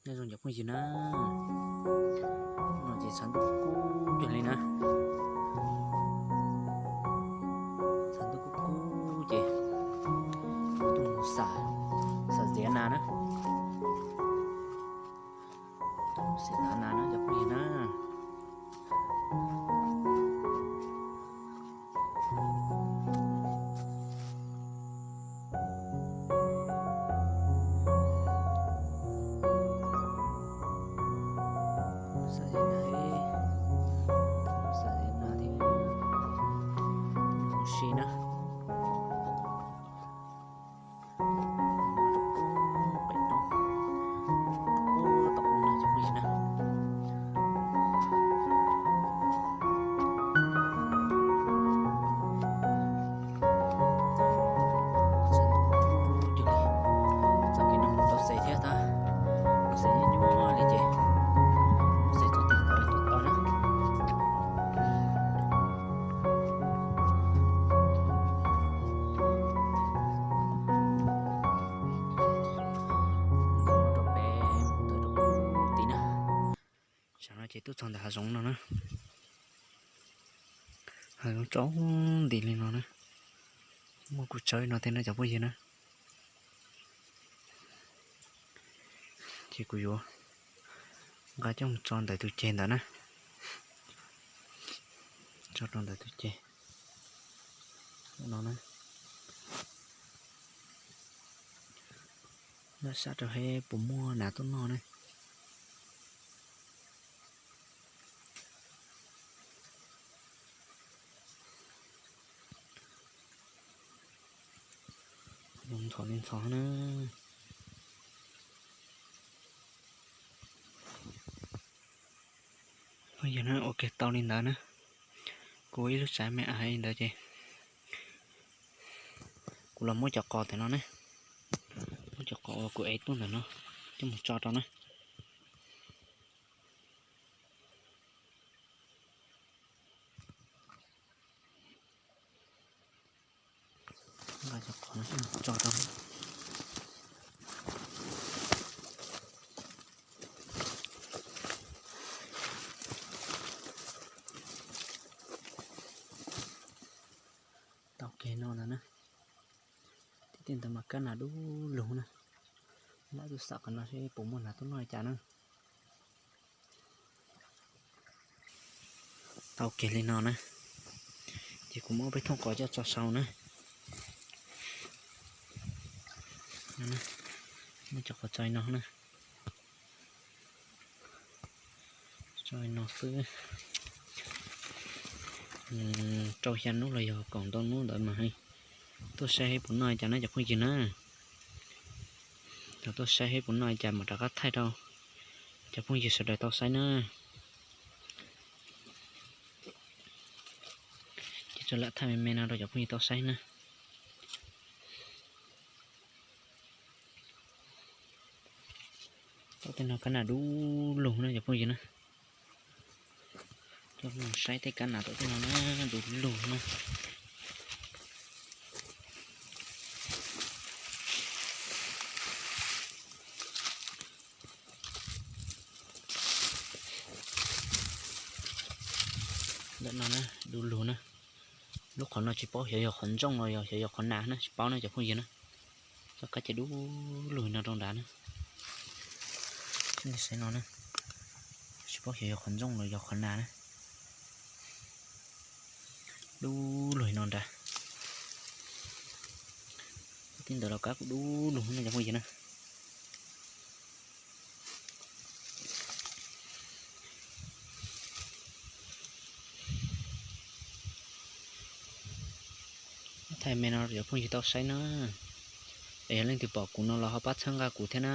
Nyob zoo cov phooj ywg na, no ces tshav ntuj kub kub cuag li na. Tshav ntuj kub kub ces tuaj mus xam, xam txiav nas na. Tuaj mus xam txiav nas na cov phooj ywg na. Xam txiav nas, xam txiav nas thiab mus si na. Pem roob, tom ub no cov phooj ywg na. Txoj kev no mus rau Xes thiab tab, mus Xes nyuaj nyuaj li ces mus Xes txoj kev tod tuaj tod na. Rau pem ntawd rau pem tid na. Tsam no ces tuaj txog ntawm hav zoov no na. Hav zoov tsaus nti li no na. Muaj kuv tsawb no thiab na cov phooj ywg na. Ces kuv yuav nqa coj mus tso ntawm tus ceg ntawd na. Tso rau ntawm tus ceg no na. Lawv saib rau seb puas muaj nas tuaj noj ne. Ntxhov li ntxhov na. Yog na, ua ke tau li ntawd na. Kuv ib lub tsav me ais li ntawd ces kuv los muab cov qos ntawm no ne, muab cov qos uas kuv ev tuaj ntawm no coj mus tso rau na. Nqa cov qos no coj mus tso rau. Tau kev no ntag na. Tib teg ntawd mas kab nas dub lug na. Lawv tuaj xam qhov no seb puas muaj nas tuaj noj li cas na. Tau kev li no na, ces kuv muab peb thooj qos coj tso sau na. Muab cov qos tso li no na. Tso li no xwb. Rau xya hnub los yog kaum ntau hnub ntawd mas tuaj saib seb puas noj li cas na cov phooj ywg na. Thaum tuaj saib seb puas noj li cas mam rov qab thaij rau cov phooj ywg sawv daws tau saib na. Ces tso lam thaij me me no rau cov phooj ywg tau saib na. Tom tej no kab nas dub lug na cov phooj ywg na. Coj mus saib tej kab nas tom tej no na, dub lug na. Ntawm no na, dub lug na. Lub qhov no tsis paub xyov yog qhov ntsooj los yog xyov yog qhov nas na, tsis paub na cov phooj ywg na. Txoj kab ces dub lug no rau nrad na. Nej saib no na, tsis paub xyov yog qhov ntsooj los yog qhov nas na. Dub lug no nrad. Tib ntawd los kab kuj dub lug no cov phooj ywg na. Thaij me no cov phooj ywg tau saib na. Es yog leej twg pom kuv no los ho pab txhawb nqa kuv thiab na.